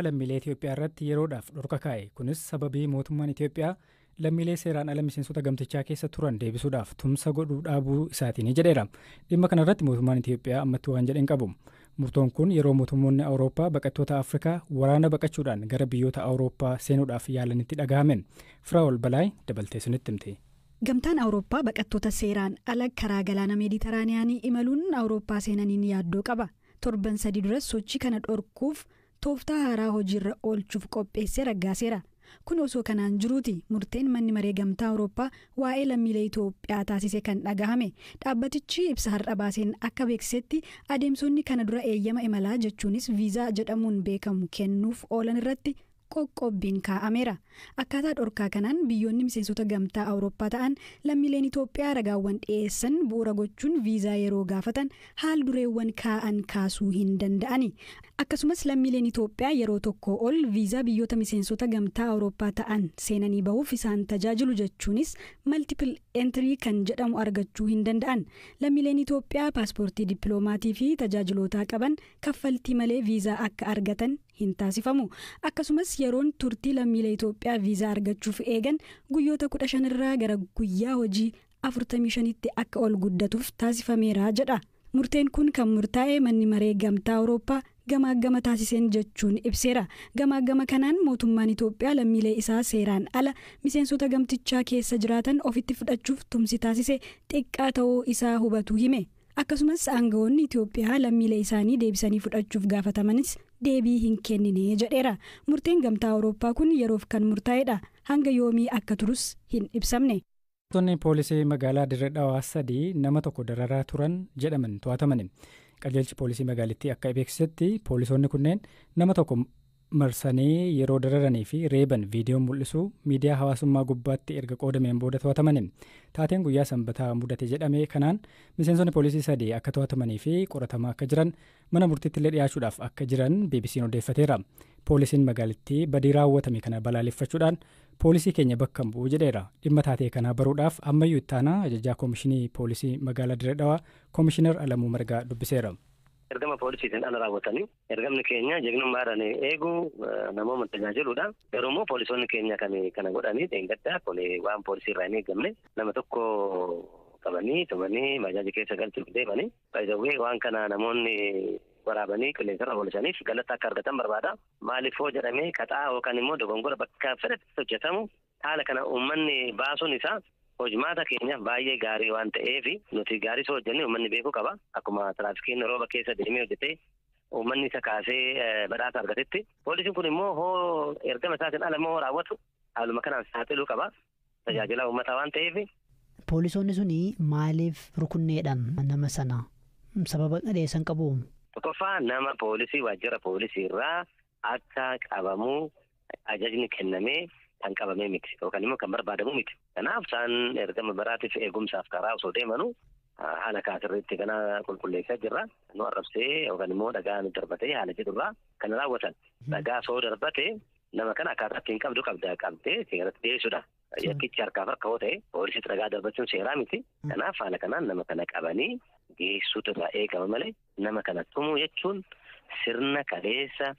Lammiilee Itoophiyaa irratti yeroodhaaf dhorka kaa'e. Kunis sababii mootummaan Itoophiyaa lammiilee seeraan ala miseensota gamtichaa keessa turan deebisuudhaaf tumsa godhuu dhaabuu isaatiin jedheera. Dhimma kanarratti mootummaan Itoophiyaa ammatti waan jedhe hin qabu. Murtoon kun yeroo mootummoonni Awurooppaa baqattoota Afrikaa waraana baqachuudhaan gara biyyoota Awurooppaa seenuudhaaf yaalanitti dhagahame. Firaa'ol Balaay dabaltee sinitti himte. Gamtaan Awurooppaa baqattoota seeraan ala karaa galaana Meeditiraaniyaanii imaluun Awurooppaa seenaniin yaaddoo qaba. Torban 3 duras sochii kana dhorkuuf tooftaa haaraa hojiirra oolchuuf qopheessee raggaaseera. Kun osoo kanaan jiruuti murteen manni maree gamtaa Awurooppaa waa'ee lammiilee Itoophiyaa taasise kan dhagahame. Dhaabbatichi ibsa har'a baaseen akka beeksisetti adeemsonni kana dura eeyyama imalaa jechuunis viizaa jedhamuun beekamu kennuuf oolan irratti qoqqobbiin kaa'ameera. Akkaataa dhorkaa kanaan biyyoonni miseensota gamtaa Awurooppaa ta'an lammiileen Itoophiyaa ragaawwan dhiyeessan bu'uura gochuun viizaa yeroo gaafatan haal dureewwan kaa'an kaasuu hin danda'ani. Akkasumas lammiileen Itoophiyaa yeroo tokko ol viizaa biyyoota miseensota gamtaa Awurooppaa ta'an seenanii bahuuf isaan tajaajilu jechuunis multiple entry kan jedhamu argachuu hin danda'an. Lammiileen Itoophiyaa paaspoortii dippiloomatii fi tajaajiloota qaban kaffaltii malee viizaa akka argatan hin taasifamu. Akkasumas yeroon turtii lammiilee Itoophiyaa viizaa argachuuf eegan guyyoota 15 irraa gara guyyaa hojii 45tti akka ol guddatuuf taasifameera jedha. Murteen kun kan murtaa'e manni maree gamtaa Awurooppaa gamaagama taasiseen jechuun ibseera. Gamaagama kanaan mootummaan Itoophiyaa lammiilee isaa seeraan ala miseensota gamtichaa keessa jiraatan ofitti fudhachuuf tumsi taasise xiqqaa ta'uu isaa hubatu hime. Akkasumas aangawoonni Itoophiyaa lammiilee isaanii deebisanii fudhachuuf gaafatamanis deebii hin kennine jedheera. Murteen gamtaa Awurooppaa kun yeroof kan murtaa'edha. Hanga yoomii akka turus hin ibsamne. Tonni poolisii magaalaa Dirree Dhawaa 3 nama tokko dararaa turan jedhaman to'ataman. Qajeelchi poolisii magaalittii akka beeksisetti poolisoonni kunneen nama tokko marsanii yeroo dararanii fi reeban viidiyoon mul'isu miidiyaa hawaasummaa gubbaatti erga qoodameen booda to'ataman. Taateen guyyaa sanbataa mudate jedhame kanaan miseensonni poolisii 3 akka to'atamanii fi qoratamaa akka jiran mana murtiitti illee dhiyaachuudhaaf akka jiran BBC'n odeeffateera. Poolisiin magaalittii badii raawwatame kana balaaleffachuudhaan poolisii keenya bakka hin bu'u jedheera. Dhimma taatee kanaa baruudhaaf ammayyuu ittaanaa ajajaa koomishinii poolisii magaalaa Dirree Dhawaa Koomishinar Alamuu Margaa dubbiseera. Ergama poolisiitiin ala raawwatanii ergamni keenya jegnummaadhaan eeguu namoota tajaajiluudha. Garuu immoo poolisoonni keenya kan kana godhanii dheengaddaa kun waan poolisii irraa hin eegamne nama tokko qabanii tumanii bajaajii keessa galchuuf deemanii baay'ee waan kana namoonni waraabanii qilleensarra oolisaniif galata akka argatan barbaada. Maaliif hoo jedhamee qaxaa yookaan immoo dogongora bakka fedhetti hojjetamu haala kana uummanni baasuun isaa hojmaata keenyaaf baay'ee gaarii waan ta'eef nuti gaarii soo hojjennee uummanni beekuu qaba. Akkuma tiraafikiin rooba keessa deemee hojjetee uummanni isa kaasee badhaasa argatetti. Poolisiin kun immoo hoo ergama isaatiin ala immoo raawwatu haaluma kanaan saaxiluu qaba. Tajaajila uummataa waan ta'eef. Poolisoonni suni maaliif rukunneedhaan nama sana sababa dhiyeessan qabu? Tokkoffaa nama poolisii waajjira poolisii irraa akka qabamuu ajajni kennamee kan qabamee miti yookaan immoo kan barbaadamu miti. Kanaaf isaan ergama biraatiif eegumsaaf karaa osoo deemanuu haala kaasirriitti kana qulqulleessaa jirra. Nu arrabsee yookaan immoo dhagaa nu darbatee haala jedhurraa kan raawwatan. Dhagaa soo darbate nama kana akkaataa ittiin qabdu qabda qabdee seeratti dhiyeessuudha. Yakkichi harkaaf harka hoo ta'e poolisiitti dhagaa darbachuun seeraa miti. Kanaaf haala kanaan nama kana qabanii geessuutu irraa eegama malee nama kana tumuu jechuun sirna kaleessa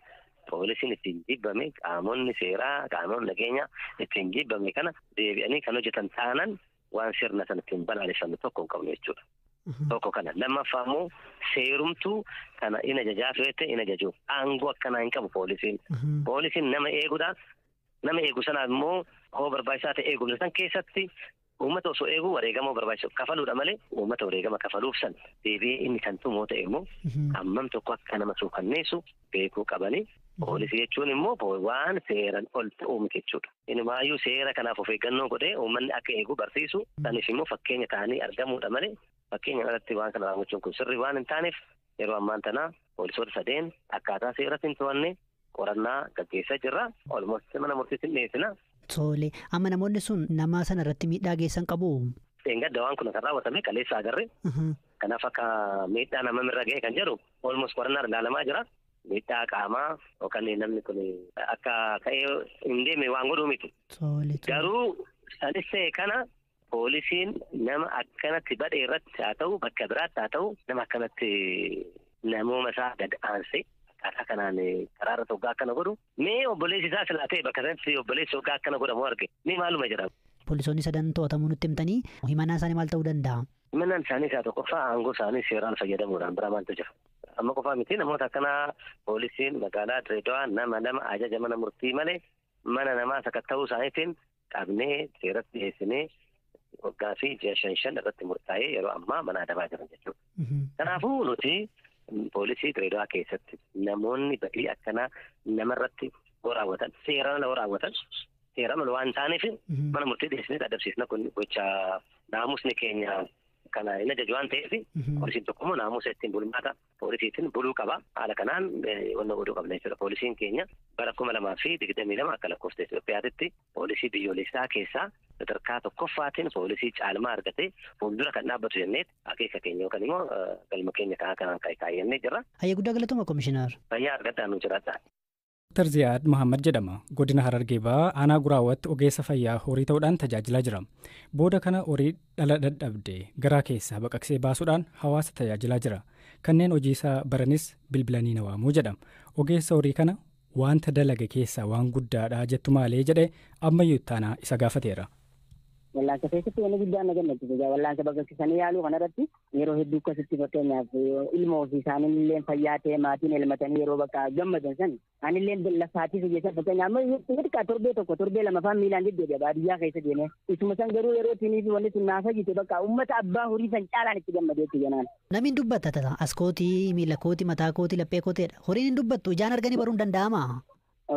poolisiin ittiin jibbame qaamonni seeraa qaamonni nageenyaa ittiin jibbame kana deebi'anii kan hojjetan taanan waan sirna sana ittiin balaaleffannu tokko hin qabnu jechuudha. Tokko kana lammaffaa immoo seerumtuu kana in ajajaa feete in ajaju aangoo akkanaa hin qabu poolisiin. Poolisiin nama eeguudha. Nama eegu sanaaf immoo hoo barbaachisaa ta'e eegumsa san keessatti uummata osoo eeguu wareegama barbaachisu kafaluudha malee uummata wareegama kafaluuf san deebi'ee inni kan tumoo ta'e immoo hammam tokko akka nama suukanneessu beekuu qabanii. Poolisii jechuun immoo waan seeran ol ta'uu miti jechuudha. Inumaayyuu seera kanaaf of eeggannoo godhee uummanni akka eegu barsiisu sanis immoo fakkeenya ta'anii argamuudha malee fakkeenya irratti waan kana raawwachuun kun sirrii waan hin taaneef yeroo ammaan tana poolisoota 3 akkaataa seeratti hin to'anne qorannaa gaggeessaa jirra. Olmost mana murtiitti dhiyeessina. Tole amma namoonni sun nama sana irratti miidhaa geessan qabu. Dheengadda waan kun kan raawwatame kaleessa agarre. Kanaaf akka miidhaa nama irra ga'e kan jedhu olmost qorannaa ilaalamaa jira. Miidhaa qaamaa yookaan namni kun akka ka'ee hin deemne waan godhuu miti. Garuu sanis ta'e kana poolisiin nama akkanatti badhe irratti haa ta'u bakka biraatti haa ta'u nama akkanatti namooma isaa gad aansee Akkaataa kanaan karaa irratti hoggaa akkana godhu mee obboleessi isaa silaa ta'e bakka sanatti obboleessi hoggaa akkana godhamu arge mee maaluma jedhama. Poolisoonni sadan to'atamuu nutti himtanii himannaan isaanii maal ta'uu danda'a? Himannaan isaanii isaa tokkoffaa aangoo isaanii seeraan fayyadamuudhaan biraa maaltu jira? Amma qofaa miti namoota akkanaa poolisiin magaalaa Dirreedawaa nama lama ajaja mana murtii malee mana namaa sakatta'uu isaaniitiin qabnee seeratti dhiyeessinee waggaa fi ji'a 5 irratti murtaa'ee yeroo ammaa mana adabaa jiran jechuudha. Kanaafuu nuti poolisii Dirreedawaa keessatti namoonni badii akkanaa namarratti raawwatan seeraan ala raawwatan seeraan ala waan ta'aniif mana murtii dhiyeessinee adabsiisna kun gocha naamusni keenya kana hin ajaju waan ta'eef poolisiin tokko immoo naamusa ittiin bulmaata poolisiitiin buluu qaba. Haala kanaan wanna godhuu qabna jechuudha. Poolisiin keenya bara 2022 akka lakkoofsa Itoophiyaatti poolisii biyyoolessaa keessaa sadarkaa tokkoffaatiin poolisii caalmaa argatee fuuldura kan dhaabbatu jenneet akeeka keenya yookaan immoo galma keenya kanaan kaayyannee jirra. Hayyee guddaa galatoomaa Komishinar. Fayyaa argadhaa nu jiraadha. Dr. Ziyaad Muhammad jedhama. Godina Harargee Bahaa aanaa Guraawwatti ogeessa fayyaa horii ta'uudhaan tajaajilaa jira. Booda kana horii dhala dadhabde garaa keessaa baqaqsee baasuudhaan hawaasa tajaajilaa jira. Kanneen hojii isaa baranis bilbilanii na waamuu jedhama. Ogeessa horii kana wanta dalage keessaa waan guddaadha jettu maalee jedhee ammayyuu ittaanaa isa gaafateera. Wallaansa keessatti wanni guddaan na gammachiisa. Wallaansa baqaqsanii yaaluu kanarratti yeroo hedduu akkasitti fakkeenyaaf ilma ofii isaanii illee fayyaa ta'e maatiin elmatanii yeroo bakka gammadan san anillee lafaatiif hojjetan fakkeenyaaf amma xiqqaa torbee tokko torbee lama faan miilaan deddeebi'a baadiyyaa keessa deemee isuma san garuu yeroo tinii fi wanni sun naaf hojjete bakka uummata abbaa horii san caalaan itti gammadee itti jenaan. Namni hin dubbata tata as kootii miila kootii mataa kootii laphee kooteedha. Horiin hin dubbattu ijaan arganii baruun danda'amaa?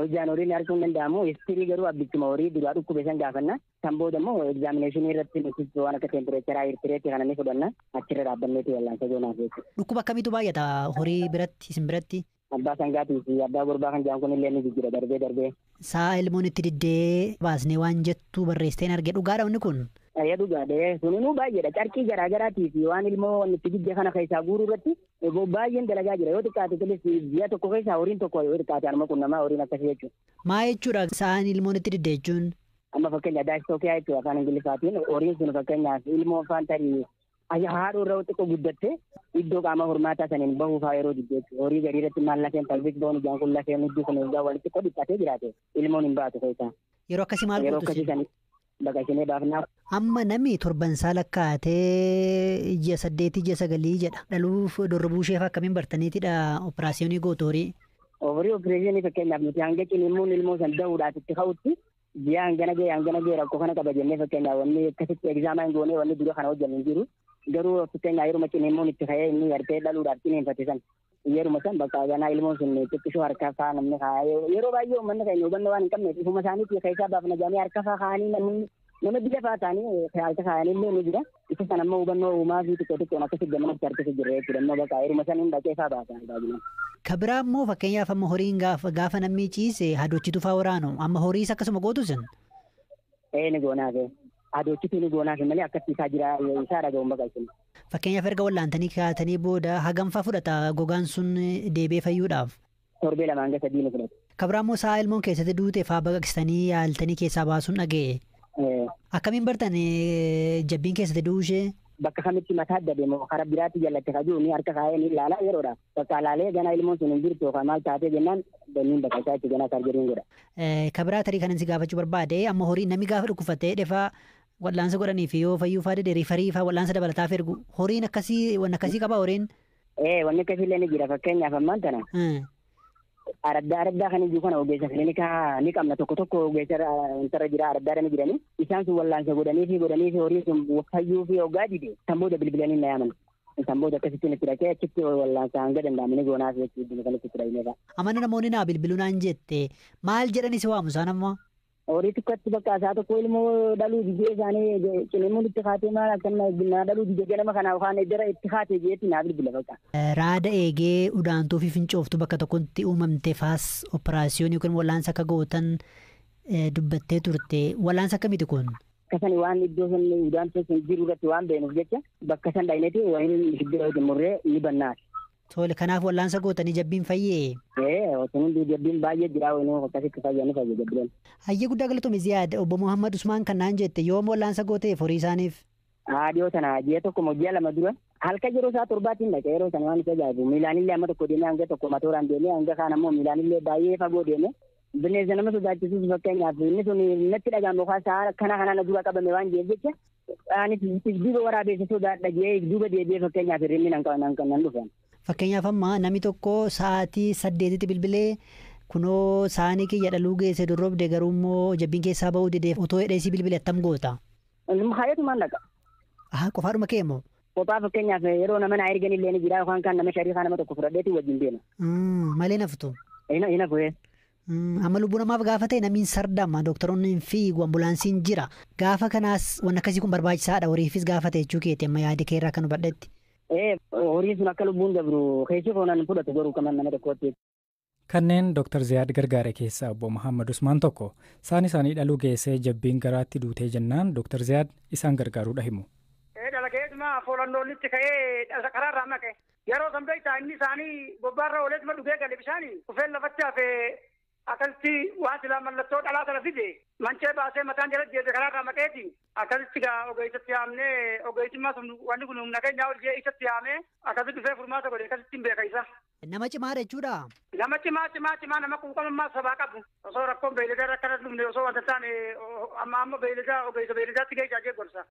Ijaan horiin arguun hin danda'amu. Histirii garuu abbichuma horii duraa dhukkube san gaafanna. Kan booda immoo egzaamineeshinii irratti nuti waan akka teempireecharaa hirtireetti kana ni fudhanna. Achirra dhaabbanneeti wallaansa goonaaf jechuudha. Dhukkuba akkamiitu baay'ata horii biratti isin biratti? Abbaa sangaatii fi abbaa gurbaa kan jedhan kun illee ni jijjiira darbee darbee. Sa'a ilmoon itti diddee baasnee waan jettu barreessiteen arge dhugaadha wanni kun? Ayya dhugaadha. Suninuu baay'eedha. Carqii garaa garaatii fi waan ilmoo wanni itti didde kana keessaa guuruu irratti baay'een dalagaa jira. Yoo xiqqaate tulis ji'a tokko keessaa horiin tokko yoo xiqqaate anuma qunnamaa horiin akkasii jechuudha. Maa jechuudha sa'aan ilmoon itti didde jechuun? Amma fakkeenya daayistookiyaa jechuudha afaan Ingiliffaatiin horiin sun fakkeenyaaf ilmoo afaan tarii haadhoo irra xiqqoo guddatte iddoo qaama hormaataa saniin bahuuf haa yeroo didde jechuudha. Horii garii irratti maal lafeen pelvic bone ijaan kun lafeen hudduu kun egaa walitti xiqqoo dhiphatee jiraate ilmoon hin baatu keessaa. Yeroo akkasii maal Yeroo gootu akkasii isin? sani baqaqsinee baafnaa. Amma namni torbansaa lakkaa'atee ji'a 8 ji'a 9 jedha. Dhaluuf dorrobuu isheef akkamiin bartaniitidha operaasiyoonii gootu horii? Horii opereeshinii fakkeenyaaf nuti hanga ciniinsuun ilmoo san dahuudhaaf itti ka'utti ji'a hangana ga'e hangana ga'e rakkoo kana qaba jennee fakkeenyaaf wanni akkasitti egzaamaa hin goonee wanni dura kana hojjannu hin jiru. Garuu fakkeenyaaf yeruma ciniinsuun itti ka'ee inni gartee dhaluudhaaf ciniinfate san yeruma san bakka ganaa ilmoon sun xiqqishoo harka faa namni kaa'ee yeroo baay'ee uummanni keenya hubannoo waan hin qabneef ifuma isaaniitii keessaa baafna jedhanii harka faa kaa'anii namni nama biyya faa ta'anii harka kaa'anii illee ni jira. Isa sana ammoo hubannoo uumaa fi xiqqoo xiqqoon akkasitti gamanatti harkisa jirra jechuudha. Ammoo bakka yeruma saniin dhaqee faa baasan baay'inaan. Ka biraa immoo fakkeenyaaf amma horiin gaafa namni ciise hadochitu faa waraanu amma horiis akkasuma gootu isin? Ee ni goonaaf. Hadochitu ni goonaaf malee akkatti isaa jira isaa dhaga'uun baqaqsinu. Fakkeenyaaf erga wallaantanii kaatanii booda hagamfaa fudhata gogaan sun deebi'ee fayyuudhaaf? Torbee 2 hanga 3 ni fudhata. Ka biraa immoo sa'a ilmoon keessatti duute faa baqaqsitanii yaaltanii keessaa baasuun dhaga'e. Akkamiin bartan jabbiin keessatti du'uu ishee? Bakka kamitti mataa adda deemu karaa biraatti jallatte ka jiru ni harka kaa'ee ni ilaala yeroodhaaf. Bakka ilaalee ganaa ilmoon sun hin jirtu yookaan maal taatee jennaan danniin baqaqsaa itti ganaa sarjeriin godha. Ka biraa tarii kanan si gaafachuu barbaade amma horii namni gaafa dhukkufatee dhefaa wallaansa godhanii fi yoo fayyuu faa dide riifarii faa wallaansa dabalataaf ergu horiin akkasii wanni akkasii qaba horiin? Wanni akkasii illee ni jira fakkeenyaaf ammaan tana. Araddaa araddaa kan ijuu kana ogeessa kiliinikaa ni qabna tokko tokko ogeessa intarra jira araddaadha ni jirani isaan sun wallaansa godhanii fi godhanii fi horii sun fayyuu fi hoggaa dide san booda bilbilanii na yaaman san booda akkasittiin itti dhaqee achitti wallaansa hanga danda'ame ni goonaaf jechuudha kanatti itti dhaqnee fa'a. Amana namoonni naa bilbiluu naan jette maal jedhani si waamu isaan ammoo? Horii xiqqootti bakka isaa tokko ilmoo dhaluu didee isaanii ciniinsuun itti kaatee maal akkana naa dhaluu didee ganama kana yookaan dara itti kaatee jeetti naa bilbila bakka. Raada eegee udaantuu fi fincooftuu bakka tokkotti uumamte faas operaasiyoonii yookiin wallaansa akka gootan dubbattee turte wallaansa akkamiiti kun? Bakka sani waan iddoo sun udaantuun sun jiru irratti waan beenuuf jecha bakka san dhaqneeti wayiin iddoo itti murree ni bannaati. Tole kanaaf wallaansa gootanii jabbiin fayyee? Osoo hundi jabbiin baay'ee jira wayiin akkasitti fayyaa ni fayya jabbiin. Hayyee guddaa galatoomi Ziyaad obbo Muhammad Usmaan kan naan jette yoom wallaansa gooteef horii isaaniif? Dhiyoo tana ji'a tokko moo ji'a 2 dura Halkan yeroo isaa 7tiin dhaqe yeroo sana waan isa ajaa'ibu miilaanillee amma tokko deemee hanga tokko matooraan deemee hanga kaan ammoo miilaanillee baay'ee fagoo deeme. Bineensa nama sodaachisuus fakkeenyaaf inni sun natti dhaga'ame yookaan sa'a kana kanaan dura qabame waan jeef jecha anis duuba waraabeessa sodaadha jee duuba deebi'ee fakkeenyaaf hirribni nan dhufan. Fakkeenyaaf amma namni tokko sa'aatii 8tti bilbilee kunoo saanii kiyya dhaluu geesse dorrobde garuu immoo jabbiin keessaa ba'uu didee otoo hidheesii bilbile attam goota. Hayeetumaan dhaqa. Qofaadhuma kee moo? Qophaa fakkeenyaaf yeroo nama na ergan illee ni jira yookaan kan nama sharii nama tokko fudhadheetu wajjin deema. Malee naftu. Hin hafu. Amma lubbuu namaaf gaafa ta'e namni sardama doktoroonni hin fiigu ambulaansiin jira gaafa kanaas waan akkasii kun barbaachisaadha horiifis gaafa ta'e jechuu keeti amma yaada kee irraa kan hubadhetti. Horiin sun akka lubbuun dabru keessi foonaan fudhatu garuu kaman nama tokkootti. Kanneen Dr. Ziyaad gargaare keessaa obbo Muhammad Usmaan tokko saan isaanii dhaluu geessee jabbiin garaatti duutee jennaan Dr. Ziyaad isaan gargaaruudha himu. Dhalageetuma foolannoonnitti ka'ee karaarraa maqe yeroo san beektaa inni isaanii gobbaarra ooleetuma dhugee gale bishaanii kufeen lafatti hafee akkasitti waan silaa mallattoo dhalaa sana fide mancee baasee mataan jala jeete karaarraa maqeeti akkasitti gaa ogeessatti yaamnee ogeessummaa sun wanni kun humna keenyaa ol jee isatti yaamee akkasitti dhufee furmaata godhe akkasitti hin beeka isa. Nama cimaa jechuudha. Nama cimaa cimaa cimaa nama quuqamummaa sabaa qabu osoo rakkoon beeyladaa akkana dhumne osoo wanta taane amma amma beeyladaa ogeessa beeyladaatti geejjaa jee gorsa.